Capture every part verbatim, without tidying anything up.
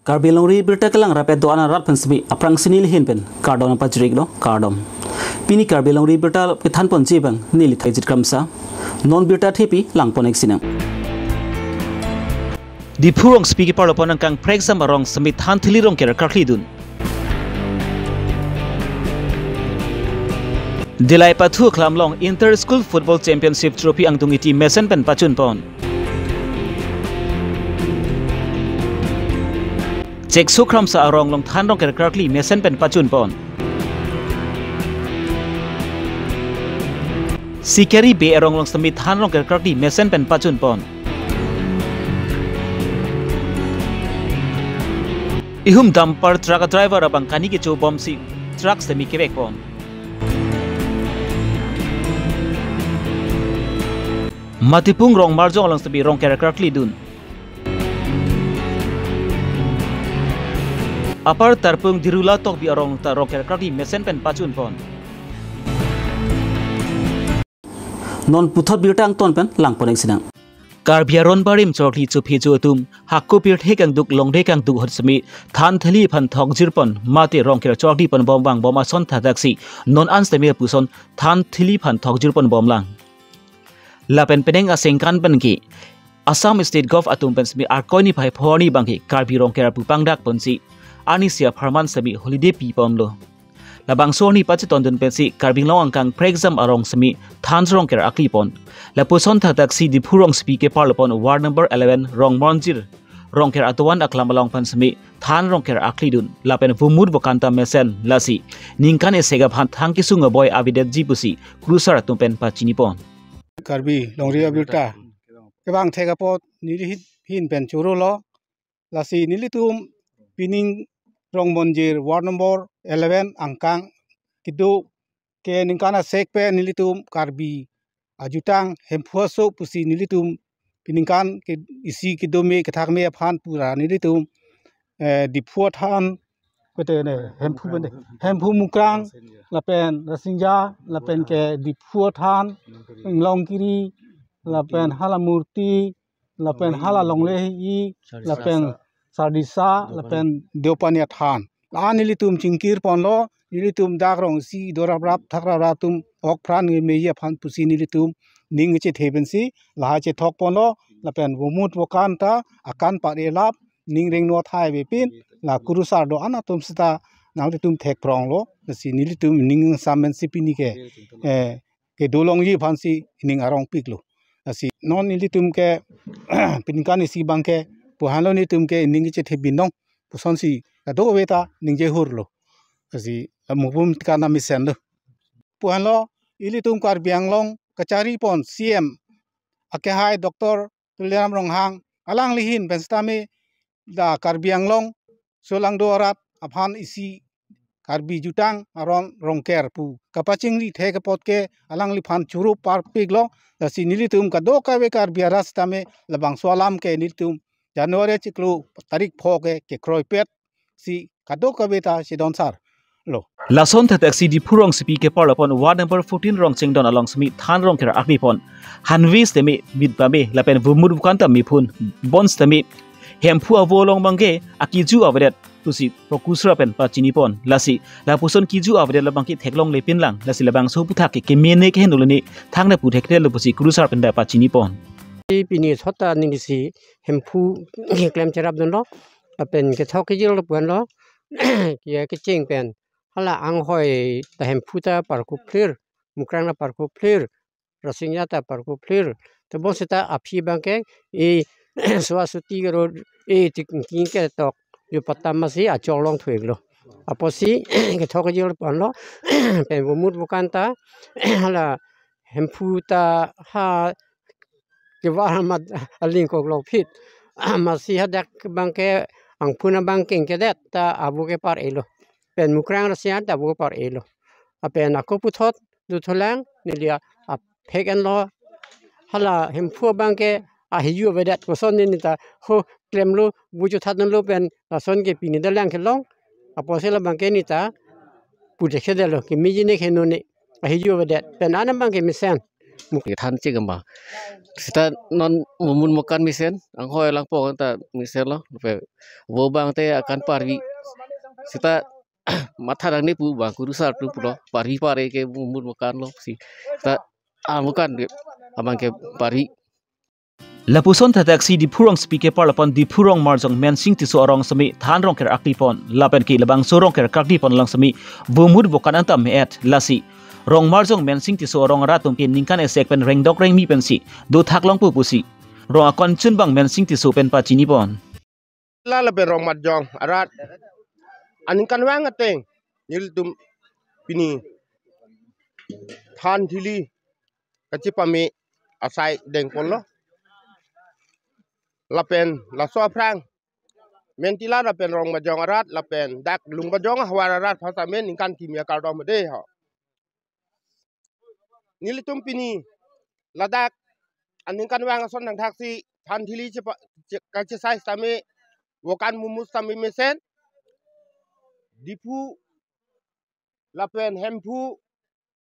Karbi Longri Abirta kelang rapet do-an arat pen semi aphrangsi neli ahin pen kardom pajir-iklo, kardom. Pini Karbi Longri Abirta kethanponji abang neli Thaijit Kramsa. Non birta thepi langpon-ik sinang. Diphu rongsopi keparlo pon angkang phrekjam arong semi thanthili rongker karklidun. Dillai Pathu Aklam along Inter School Football Championship Trophy angdung iti mesen pen pachunpon. Chekso Kramsa arong along than rongker karkli mesen pen pachunpon. Sikari Bey arong along semi than rongker karkli mesen pen pachunpon. Ihum dumper truck driver abang kani kecho bomsi truck semi kevekpon. Matipung Rongmarjong along semi rongker karklidun. Upper Tarpung Dirula Tokbi arong ta rongker karkli mesen pen pachunpon. Non puthot birta angton pen langpon-ik sinang. Karbi aron barim chokli chophejo atum hako pirthe kangduk longri kangduk ahut semi thanthili aphan thokjirpon mate rongker chokliponbom vangbom ason thakdaksi non an semi lapuson thanthili aphan thokjirponbomlang. Lapen penang asengkan penke Assam State Gov atum pen semi Arkoi niphai pho arni abangke Karbi rongker apu pangdakponsi arnisi apharman semi holiday piponlo. Labangso arni pachetondun pensi Karbi Anglong angkang phrekjam arong semi than rongker aklipon. Lapuson thakdaksi Diphu rongsopi keparlo pon ward number eleven Rongmonjir rongker atowan aklam along pen semi than rongker aklidun lapen vomut vokanta mesen lasi ningkan isek aphan thang kesung aboi avedetji pusi kurusar atum pen pachinipon. Karbi Longri Abirta kevang thek apot neli ahin, ahin pen chorolo. Lasi nelitum pining Rongmonjir ward number eleven angkang kedo ke ningkan asek pen nelitum Karbi ajutang Hemphu aso pusi nelitum piningkan ke isi kedome kethakme aphan pura nelitum, eh, Diphu athan, kote ne, Hemphu bende, Hemphu Mukrang, lapen Rasinja, lapen ke Diphu athan, Longkiri, lapen hala Murti, lapen hala Longle-i, lapen Sardisa, lapen Deopani athan. La nelitum chingkirponlo, nelitum dak rong isi do raprap thak raprap atum ok pran nge meji aphan pusi nelitum ning chethe pensi lahai chethokponlo, lapen vomut vokanta akan pare lap ning rengno thai avepin la kurusar do-an atum seta nanglitum thekpronglo, lasi nelitum ning sam pensi pini ke, eh, kedolongji aphansi ning arongpiklo. Lasi non nelitum ke piningkan isi abangke pu-anlo, nelitum ke ning chethe binong pusonsi kadokave ta ningje hurlo. Lasi mupum kana mesenlo. Pu-anlo, ilitum Karbi Anglong kacharipon C M akehai Doctor Tuliram Ronghang alangli ahin pen sitame la Karbi Anglong solangdo arat aphan isi Karbi jutang aron rongker pu kapachingri thek apot ke alangliphan choro parpiklo. Lasi nelitum kadokave Karbi arat sitame labangso alam ke nelitum January chiklo tarik pho ke kekroipetsi kadokave ta chedonsarlo. Lason thakdaksi Diphu rongsopi keparlo pon ward number fourteen Rongchingdon along semi than rongker aklipon. Hanve sitame mit pame lapen vomut vokanta miphun, bonsitame Hemphu avo along abangke akiju avedet pusi kurusar pen pachinipon. Lasi lapuson kiju avedet labangke theklonglepinlang, lasi labangso aputhak ke kemene keheno lone thangna pu thekthelo pusi kurusar pen ta pachinipon. Pini thot ta neli si Hemphu keklem cherapdunlo, lapen kethok kejirlo pu-anlo, ke kecheng pen hala anghoi ta Hemphu ta parkuphlir, Mukrang ta parkuphlir, Rasinja ta parkuphlir. Tebon seta aphi abangke e suasuti kero, e tik king ketok yo patam masi achol long thu-iklo. Apotsi kethok kejirlo pu-anlo, pen vomut vokanta hala Hemphu ta ha kevar amat aling koklok phit. Masi hadak abangke angphun abang kengkedet ta avo kepar-elo. Pen Mukrang Rasinja ta avo kepar-elo. Lapen ako puthot dothulang neli aphek enlo. Hala Hemphu abangke ahiju avedet koson neli ta ho klemlo, vo chothatdunlo pen lason ke pini dalang kelong. Apotsi labangke neli ta pu thekthedetlo, kemeji ne keheno ne ahiju avedet pen an abangke mesen. Muk than che gamba. Sita non mumun mokan mesen, anghoi langpong ta mesen lo, pe vo bang te akan parvi. Sita matha dang ne pu bang kurusar tu pulo, parvi pare ke mumun mokan lo si. Sita ah mokan ke abang ke parvi. Lapuson thadak si Diphu rongsopi kepar lapen Diphu rong marjong Mensing Tisso arong semi than rongker akli pon lapen ke labangso rongker akli pon along semi vomut vokan anta me-et lasi rong marjong Mensing Tisso arong arat atum ke ningkan esek pen rengdok rengmi pensi dothak longpo pusi rong akon chunbang Mensing Tisso pen pachini pon. La lapen rong marjong arat aningkanvang ateng nelitum pini than thili kachepame asai dengpon lo. Lapen laso aphrang Mentila lapen rong marjong arat lapen dak Lungbajong ahavar arat aphan sami ningkan kimi akardom de ho. Nelitum pini ladak aningkanvang ason nangthak si than thili chepa-, che-, kachesai sami vokan mumu sami mesen Diphu lapen Hemphu,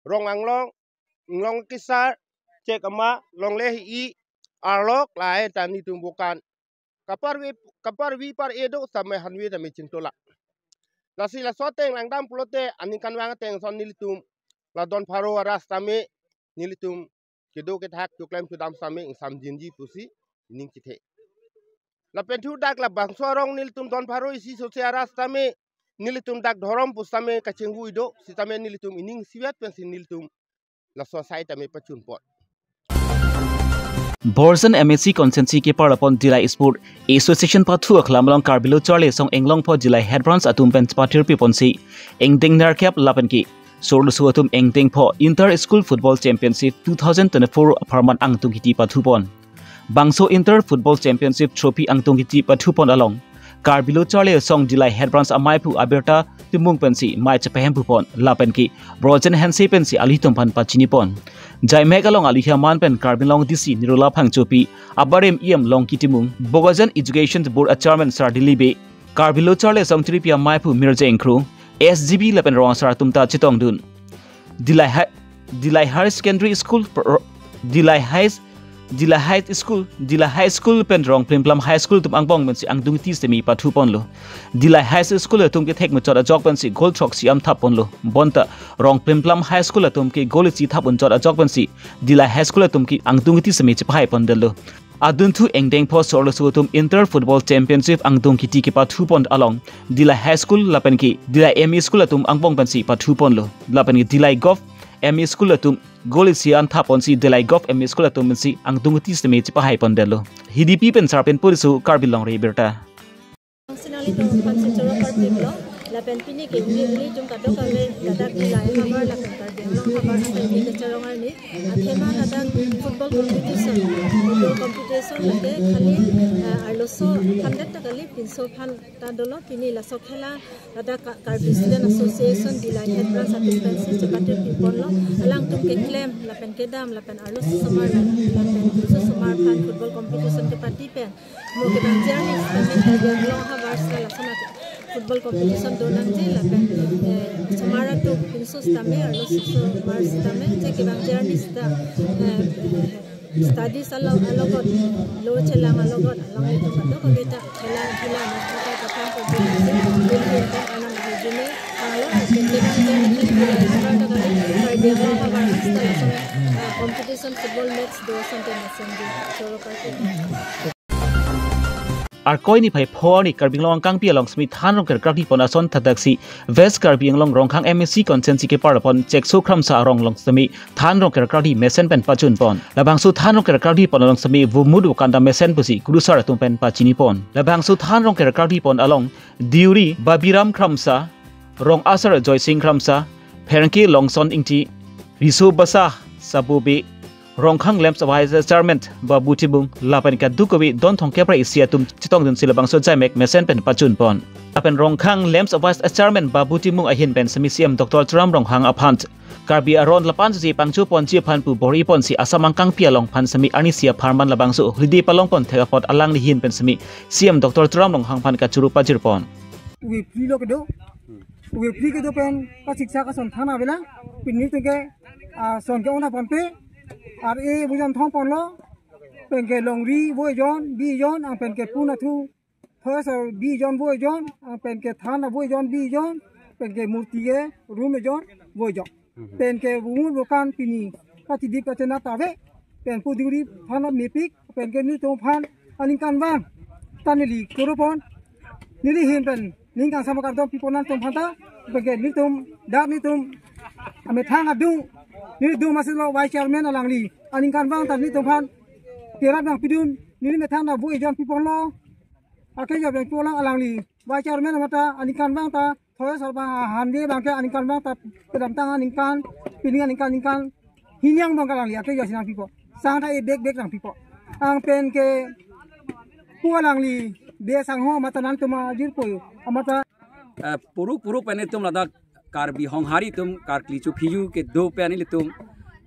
Rong Anglong, Anglong Kesar, Chek Ama, Longle Hi-i, Arlok lahai ta nelitum vokan kaparve, kaparvi par-e do sami hanve tame chingtolak. Lasi laso ateng langdam pulote aningkanvang ateng ason nelitum la don pharo arat sami nelitum kedo kethak choklem chodam sami ingsamjinji pusi ining chethe. Lapen thu dak labangso arong nelitum don pharo isi sose arat sami nelitum dak dhorom pu sami kachingvui do, sitame nelitum ining isivet pensi nelitum laso asai tame pachun pon. Borjan M A C constituency kepar lapen Dillai Sport Association pathu aklam along Karbi Lo Charli Asong Inglongpho Dillai Head Branch atum pen pathir pi ponsi ingdeng nerkep lapen ke sorloso atum ingdeng pho Inter School Football Championship two thousand twenty-four apharman angtung kiti pathu pon. Bangso Inter Football Championship Trophy angtung kiti pathu pon along Karbi Lo Charli Asong Dillai Head Branch amei aphu Abirta Timung pensi mei chepahem pu pon lapen ke Brojen Hanse pensi alitum aphan pachini pon. Jaimek along alihi aman pen Karbi Anglong D C Nirola Phangchopi, abarim E M Longki Timung, Bokajan Education Board a Chairman Sar Dili Bey, Karbi Lo Charli Asong Tripi amei aphu Mirza Ingkru, S G B lapen rong asar atum ta chetongdun. Dillai High, Dillai Higher Secondary School, pro-, Dillai High, Dillai High School, Dillai High School pen rong Plimplam High School atum angbong pensi angtung kiti semi pathu ponlo. Dillai High School atum kethek muchot ajok pensi goal throksi am thap ponlo. Bonta rong Plimplam High School atum ke goal isi thap unchot ajok pensi Dillai High School atum ke angtung kiti semi chepahai pondetlo. Adunthu ingdeng pho sorloso atum Inter Football Championship angtung kiti kepathu pon along Dillai High School lapen ke Dillai M E School atum angbong pensi pathu ponlo. Lapen ke Dillai Govt M E School atum goal isi an thap ponsi Dillai Govt M E School atum pensi angtung kiti semi chepahai pondetlo. Hidipi pen Sarpen Puriso, Karbi Longri Abirta. Sinali to pansi choro party lo, lapen pini ke uli uli jung kadokave ladak Dillai havar lapen Karbi Anglong havar akai ke charong arni athema ladak football competition, football competition lake khali, eh, arloso aphan det ta kali, pinso aphan ta dolo. Pini laso khela ladak Ka-, Karbi Student Association Dillai Head Branch atum pensi chepatir pi ponlo. Alangtum keklem lapen kedam lapen arloso osomar lapen pinso osomar aphan football competition kepati pen mo kevangji arni sitame Karbi Anglong havar sita lason football competition do nangji lapen, eh, osomar atum pinso sitame arloso osomar sitame je kevangji arni sita, eh, studies alo-, alogot lo chelang alogot alanglitum kadokave ta khela khela mas kata kapang ko jine jine kan anam jine halo kevangji arni sita Karbi Anglong havar sita lason, eh, competition football match do asonte mesen di choro party. Arkoi niphai pho arni Karbi Anglong angkangpi along semi than rongker krakri pon ason thadak si West Karbi Anglong Rongkhang M A C constituency kepar pon Chekso Kramsa arong along semi than rongker krakri mesen pen pachun pon. Labangso than rongker krakri pon along semi vomut vokan ta mesen pusi kurusar atum pen pachini pon. Labangso than rongker krakri pon along Diuri Babiram Kramsa, Rong Asar Joysing Kramsa, Pherangke Longson Ingti, Riso Basa Sabo Bey, Rongkhang Lamps Vice Chairman Babu Timung lapen kadokave don thomkep ra isi atum chetongdunsi labangso jaimek mesen pen pachun pon. Lapen Rongkhang Lamps Vice Chairman Babu Timung ahin pen semi C M Doctor Tuliram Ronghang aphan Karbi aron lapu-an si pangcho ponji aphan pu bor-i ponsi Assam angkangpi along aphan semi arnisi apharman labangso holiday palong pon thek apot alangli ahin pen semi C M Doctor Tuliram Ronghang aphan kachoro pajir pon. Ove phli lo kedo. Ove phli kedo pen kasiksak ason than avelang. Pini tengke, ah, ason ke-ong nangponpe. Ar e vojon thom ponlo, penke longri vojon, bijon, ang penke pun athu, thoi asor bijon vojon, ang penke than avojon bijon, penke murti ke room ejon vojon. Penke vumut vokan pini kachidip kachenat ave, pen puduri than mepik, penke nelitum aphan aningkanvang ta neli choro pon, neli ahin pen ning kangsam kardom pipon nangtum aphanta, penke nelitum, dak nelitum amethang adung, nelitum amatsi lo vice chairman alangli aningkanvang ta nelitum aphan kerap nangpidun, neli methang na vojon piponlo, ake jo beng polang alangli vice chairman amata aningkanvang ta, thoi asor abang hande abangke aningkanvang ta, kedamtang aningkan, pining aningkan, aningkan hini angbong alangli ake jo si nangpipo, sang ta e bek bek nangpipo. Ang penke pu alangli be sangho amata nangtum ajirpo amata. Eh, puruk puruk pen itum ladak Karbi Honghari atum karkli chopiju kedo pen ilitum,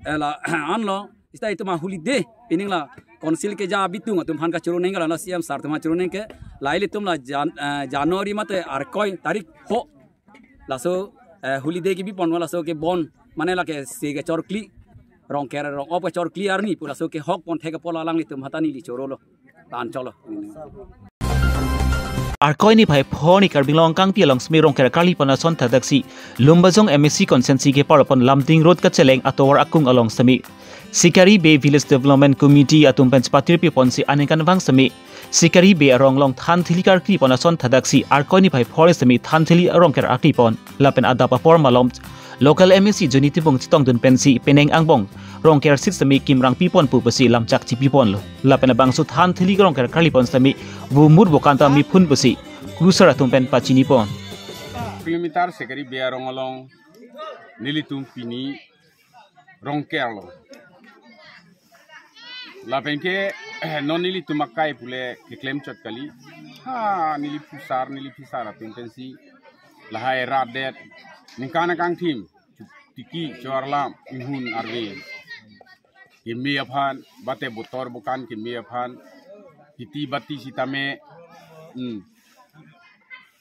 eh, la anlo, sita itum a holiday pining la council keja abitung atum aphan kachoro neng, la C M sir atum aphan choro neng ke, la ilitum la Jan-, eh, January mate Arkoi tarik pho, laso, eh, holiday kebi ponlo, laso ke bon, mane lake se kechorkli, Rongker rong-op kechorkli arni pu laso kehok pon thek apot alanglitum aphanta neli chorolo. Tan cholo. Arkoi niphai pho arni Karbi Anglong kangpi along semi Rongker karli pon ason thadak si Lumbajong M A C constituency kepar pon Lumding Road kacheleng atovar akung along semi Sikari Bey Village Development Committee atum pen chepatir pi ponsi aningkanvang semi Sikari Bey arong along than thili karkri pon ason thadak si Arkoi niphai pho arni semi than thili Rongker akri pon lapen adap apor malom local M A C Joni Timung chetongdun pensi penang angbong Rongker sitame kimrang pipon pu pusi lamchak chipiponlo. Lapen abangso than thili Rongker karli pon sitame vumut vokan ta mephun pusi cruiser atum pen pachini pon. Kilometer Sikari Bey arong along nelitum pini Rongker lo. Lapenke, eh, non nelitum akai pule keklem chot kali. Ha, neli phusar, neli phisar atum pensi lahai rat det ningkan akangthim, tiki, chorlam, inghun arve keme aphan, bate botor bokan keme aphan, kiti bati sitame, hmm,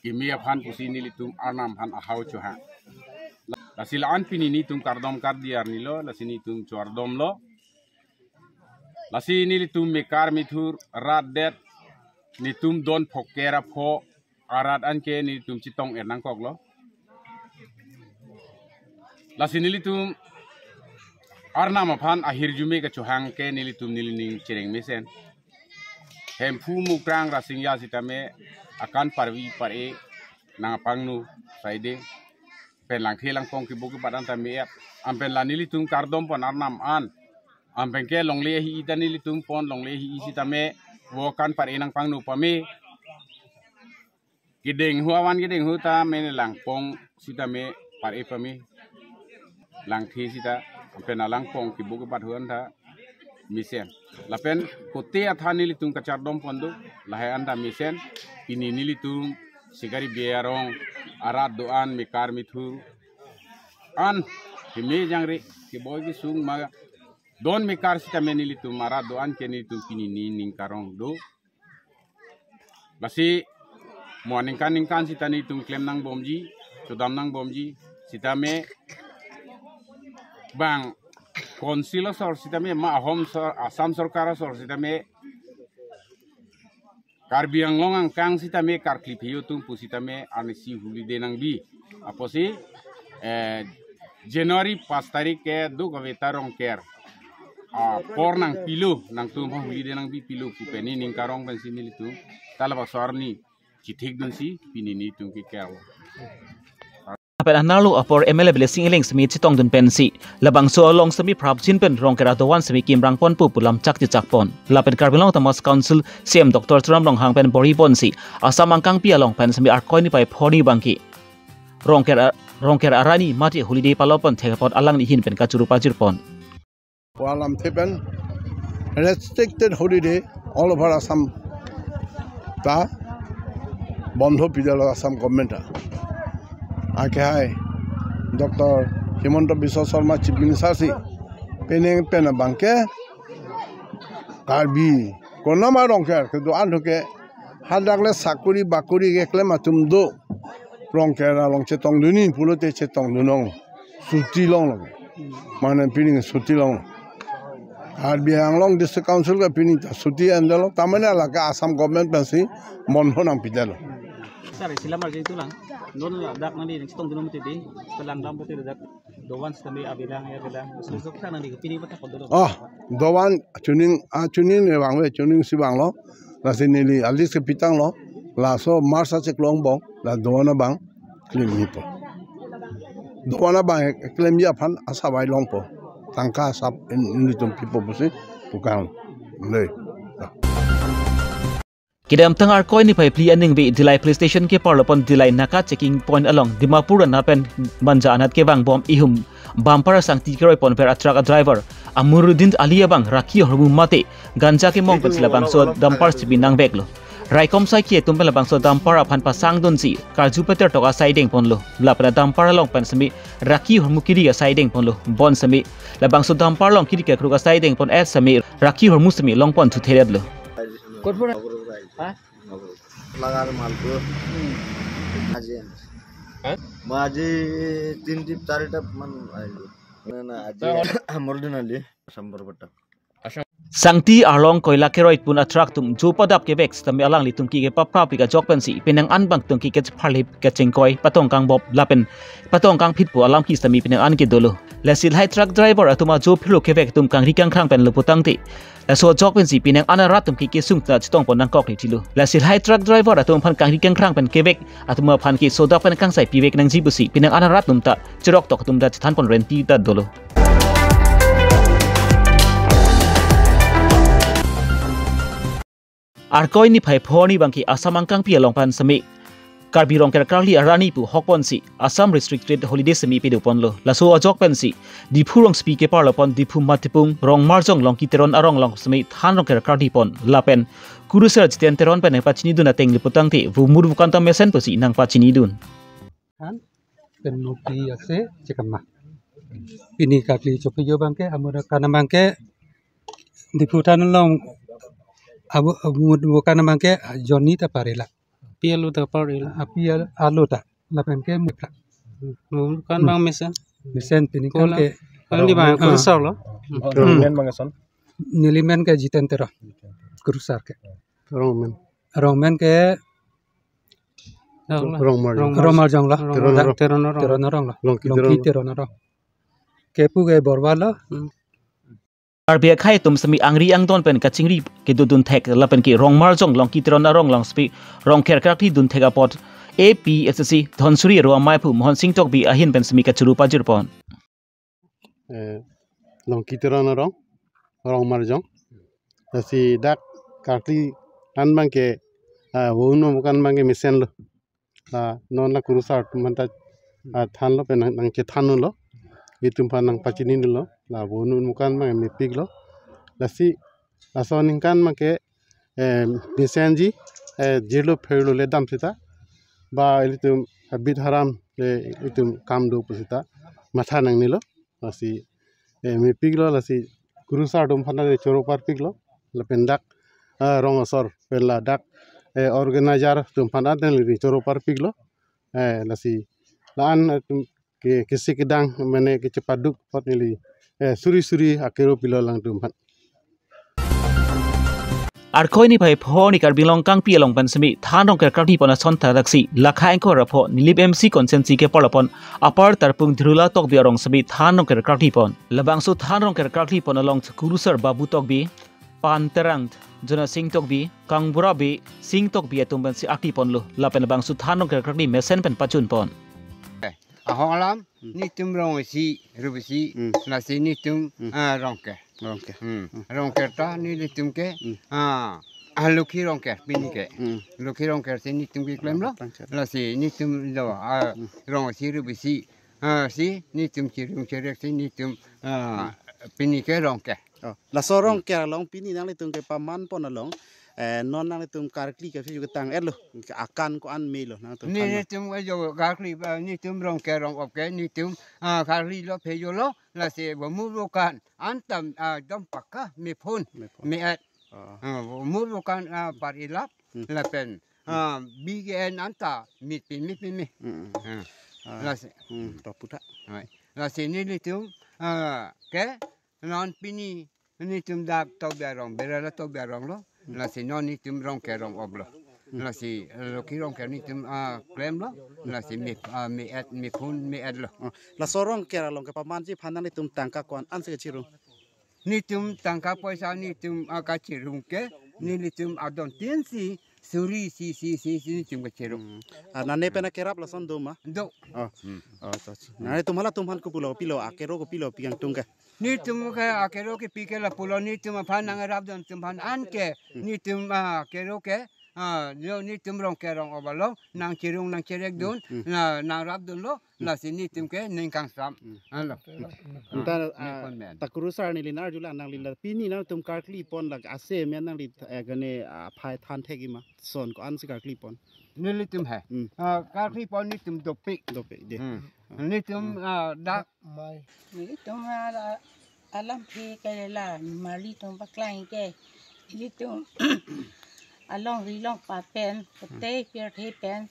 keme aphan pusi nelitum arnam aphan ahau chohang. Lasi la-an pini nelitum kardom kardi arni lo, lasi nelitum chordomlo. Lasi nelitum mekar methur rat det, nelitum don phoker apho arat anke nelitum chetong er nangkoklo. Lasi nelitum arnam aphan ahirjume kachohang ke nelitum nelining chereng mesen. Hemphu Mukrang Rasinja sitame akan parvi pare nangpangno saide. Pen langthe langpong kibu kibat anta me-et. Ampen la nelitum kardom pon arnam an. Ampenke longle hi-i ta nelitum pon longle hi-i sitame vokan pare nangpangno pame. Kedenghu avan kedenghu ta mene langpong sitame pare pame. Langthe sita, ampen alangpong kibu kibat hu anta mesen. Lapen kote athan nelitum kachardom pon do, lahai anta mesen, pini nelitum Sikari Bey arong arat do-an mekar methur an, keme jangre, keboi kesung ma don mekar sitame nelitum arat do-an ke nelitum pini nening karong do. Lasi mo aningkan ningkan sita nelitum klem nangbomji, chodam nangbomji, sitame bang council asor sitame ma Ahom sor, Assam sorkar asor sitame Karbi Anglong angkang sitame karkli phi atum pu sitame arnisi holiday nangbi. Apotsi, eh, January pas tarik ke duk aveta Rongker apor nangpilo, nangtum aphan holiday nangbi pilo pu pen nening karong pensi nelitum ta labangso arni chithikdunsi pini nelitum kekerlo. Lapen anarlo apor M L A Blessing Engleng sitame chetongdun pensi labangso along sitame prapjin pen Rongker adovan sitame kimrang pon pu pu lamchak chechak pon. Lapen Karbi Anglong Autonomous Council C M Doctor Tuliram Ronghang pen bor-i ponsi Assam angkangpi along pen sitame Arkoi niphai pho arni abangke Rongker a-, Rongker arani mate holiday palo pon thek apot alangli ahin pen kachoro pajir pon. Walam thepen restricted holiday all over Assam ta bondho pidalo Assam government ta. Anke hai Doctor Himanta Biswa Sarma Chief Minister si penang pen abangke Karbi konama Rongker kedo-an thuke hadak le sakuri bakuri keklem atum do Rongker along chetongdunji pulote chetongdunlong suti longlo. Mane pining suti longlo. Karbi Anglong District Council ke pini ta suti endelo, tamane lake Assam government pensi mon honang pidelo. Sir, isi lamar jeng tulang. Non ladak nangli nangchetong dun mati di. Selang dam pati ladak. Dovan setame abilang ya bilang. Susuk sang nangli pini mata kondo. Oh, dovan chuning, ah, chuning ne bang ve, chuning si bang lo. Lasi neli alis ke pitang lo. Laso March achek long bong. La dovan abang klem hipo. Dovan abang klem ya aphan asap ai longpo. Tangka asap in, ilitum pipo pusi pukang. Le. Kedamtang Arkoi niphai phli aningve Dillai Police Station keparlo pon Dillai Naka checking point along Dimapur anat pen Manja anat kevang bom ihum bumper asangti keroi ponver a truck a driver Amuruddin Ali abang rakhi ahormu mate ganja kemong pensi labangso dumper chibi nangveklo. Raikom saiki atum pen labangso dumper aphan pasang dunsi karju peter tok asai dengponlo. Lapen a dumper along pen semi rakhi ahormu kiri asai dengponlo. Bonsemi labangso dumper along kiri kekruk asai dengpon-et semi rakhi ahormu semi longpon thutheretlo. Kotpura? Ha? Lagar malpur. Aji. Ha? Maji tin tip chari tap man aji. Na, na, aji. Amurdin Ali, Sambor Batak. Sangti arlong koila keroi pon a truck atum jo padap kevek setame alanglitum ke kepaprapik ajok pensi penang an bang atum ke kechepharlip kechengkoi patong kangbop lapen patong kangphitpo alam ke setame penang an kedolo. Lasi lahai truck driver atum ajo phirlo kevek atum kangri kangkrang pen lo putangte laso ajok pensi penang an arat atum ke kesung ta chetongpon nangkok le thilo. Lasi lahai truck driver atum aphan kangri kangkrang pen kevek atum aphan ke sodak pen kangsai pivek nangji pusi penang an arat atum ta cherok tok atum ta chethanpon renti ta dolo. Arkoi niphai pho arni bangke Assam angkangpi along pen semi Karbi Rongker Karkli arani pu hokponsi Assam Restricted Holiday semi pedoponlo. Laso ajok pensi Diphu Rongsopi keparlo pon Diphu Matipung Rongmarjong Longki Teron arong along semi than Rongker Karkli pon lapen kurusar Jiten Teron pen nangpachinidun ateng le putangte vumur vukan ta mesen pusi nangpachinidun. Than pen muti ase chekama. Pini karkli chopijo bangke amur kan bangke Diphu than along abu abu kan bangke Johnny ta parela. Api alu ta parela. Api al- alu ta lapen ke mepla. Kan bang mesen. Mesen pini kan Kola. Ke Kan di bang Ah. Kurusar lo. Rongmen bang ason. Nelimen ke Jiten Teron. Kurusar ke. Rongmen. Rongmen ke Rongmen. Rongmar. Rongmar. Rongmarjong lo. Rongmar. Teron arong. Teron arong. Teron arong lo. Longki Longki Teron. Teron arong. Kepu ke Borwa lo. Hmm. Karbi akhei atum semi angri angdon pen kachingri kedodun thek lapen ke Rongmarjong Longki Teron arong along semi Rongker Karkli dun thek apot A P H C Dhonsuri Aro amei aphu Mohon Sing Tokbi ahin pen semi kachuru pajirpon. Eh, Longki Teron arong, Rongmarjong. Lasi dak karkli an bangke, ah, vonu kan bangke mesen lo. La non la kurusar atum aphan ta, ah, thanlo pen nang, nangchethanlo. Itum aphan nangpachinilo. La vonu kan bangke mepiklo. Lasi laso aningkan bangke eh, mesenji, eh, jirlo pherlo le dam sita, ba ilitum habit haram le itum kam do pu sita, matha nangnelo, lasi, eh, mepiklo, lasi kurusar atum aphan le choro parpiklo, lapen dak, eh, rong asor, pen ladak, eh, organizer atum aphan le choro parpiklo, eh, lasi, la-an, eh, atum ke, kesi kedang mane kechepaduk apot neli, eh, suri suri akero pilo alangtum aphan. Arkoi niphai pho arni Karbi Anglong kangpi along pen semi than Rongker Karkli pon ason thadaksi lakha ingkoi ra pho Nilip M C constituency keparlo pon Upper Tarpung Dhirula Tokbi arong semi than Rongker Karkli pon. Labangso than Rongker Karkli pon along kurusar Babu Tokbi, Pan Terang, Jona Sing Tokbi, Kangbura Bey, Sing Tokbi atum pensi akli ponlo. Lapen labangso than Rongker Karkli mesen pen pachunpon. Ahong alam, Hmm. Netum rong isi, rup isi, Hmm. lasi netum, Hmm. ah, Rongker. Rongker. Hmm. Hmm. Rongker ta nelitum ke, Hmm. ah, ah, Lokhi Rongker, pini ke. Hmm. Lokhi Rongker si netum keklem lo. Rongker. Lasi netum lo, ah, Hmm. rong isi, rup isi, ah, si netum chirum chirek si netum, ah, Hmm. pini ke Rongker. Oh, laso Rongker along pini nanglitum kepaman pon along, eh, non nanglitum karkli ke si ketang-etlo, akan ko-an melo nangtum Ne, kan ma? Netum ajo karkli, eh, netum Rongker rong-op ke, netum, ah, karkli lo phejo lo, lasi vumur vukan, antam, ah, dam paka, mephun, Mephun. me-et. Oh. Ah, vumur vukan, ah, par ilap, Hmm. lapen, Hmm. ah, B K N anta, mit pin, mit pin, mit. Hmm. Ah. Ah. Lasi. Hmm, to puta. Hai. Lasi nelitum, ah, ke, non pini, Netum dak Tokbi arong, Berala Tokbi arong lo. Lasi non netum Rongker rong-op lo. Lasi Loki Rongker netum ah, klemlo. Lasi me ah, me-et, mephun me-et lo. Oh, laso Rongker along kepamanji aphan nanglitum tangka ko-an ansi kachirung? Netum tangka poisa netum ah, kachirung ke, nelitum adon tin si suri si si si si netum kachirung. Hmm. Ah, nane pen akerap lason do ma? Do. Oh. Hmm. Oh, to. Nanglitum halatum aphan kopilo pilo, akero kopilo pi kangtung ke? Netum ke akero kepi ke lapulo, netum aphan nangrapdun atum aphan anke, netum ah, akero ke ah, jo netum Rongker rong-op along nangchirung nangchirekdun, Hmm. na nangrapdunlo, lasi netum ke ning kangsam. Hmm. Alo. Anta, Ne ah, kon men. Ta kurusar neli nangarjulang, nangli la pini nangtum karkli pon la ase men nangli eh, kene ah, phai than thekji ma, son ko-ansi karkli pon? Nelitum he. Hmm. Ah, karkli pon netum dopik. Dopik de. Hmm. Netum ah, dak Mai. Nelitum ah, alamthe ke la nimarli atum paklang ke. Nelitum alongri longpat pen, pete pirthe pen,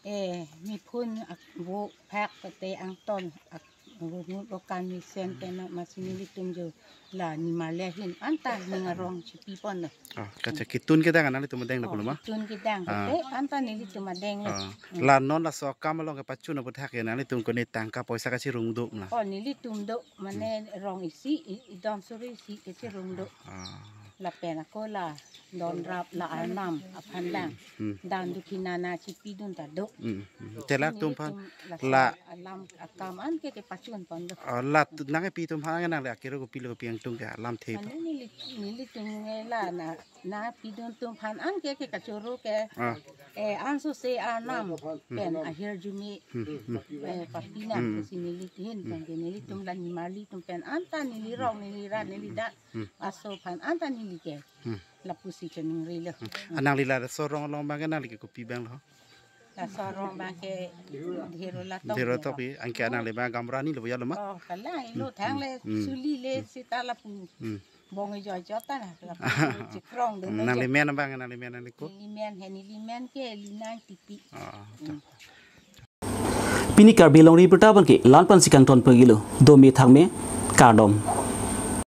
eh, mephun ak-, vo phak pete angton ak-, vo ngut vo kan mesen pen, amatsi nelitum jo la nimarli ahin anta ning arong chipi pon lo. Oh, kacha ketun kedang nanglitum adeng lo Oh, pulo ma? Ketun kedang Ah. Pete anta nelitum adeng lo. Ah. Hmm. La non laso akam along kepachun aphuthak ke nanglitum kone tangka poisa kachirung do ma? Oh, nelitum do, mane rong isi, i-, idon suri isi kachirung do. Ah. Lapen ako la donrap la arnam aphan lang. Hmm. Dan dukhi nana chipidun ta do. Hmm. Hmm. Te latum aphan Nelitum laso la alam akam anke kepachun pon do. Oh, la tu-, nangkepi atum aphan nangli akero kopilo pi kangtung ke alamthe pa? Mane neli, nelitum nge la na, nangpidun atum aphan anke ke kachoro ke. Ah. Eh, anso se arnam pen ahirjume, Hmm, hmm. eh, papina Hmm. si neli hin pen ke nelitum la nimarli atum pen anta neli rong neli rat neli dak Hmm. aso aphan anta neli ke. Hmm. Lapusi cheningri lo. Ah, nangli laso rong along abang ke nangli ke kopi abang lo? Laso rong abang ke Dhero Latok Dhero lo. Latok pi, anke nangli abang Gamrani lo ya lo ma? Oh, kalang ilo Hmm, thang le hmm, hmm, suli le hmm. Sita lapu. Hmm. Bong ijo ijo ta na, lapu chikrong do Hmm, lo nangli jo. Men abang, nangli men nangli ko? Neli men he, neli men ke Lina Ingtipi. Ah, Hmm. Pini Karbi Longri Abirta abang ke la-an pensi kangton pagilo, dome thakme, kardom.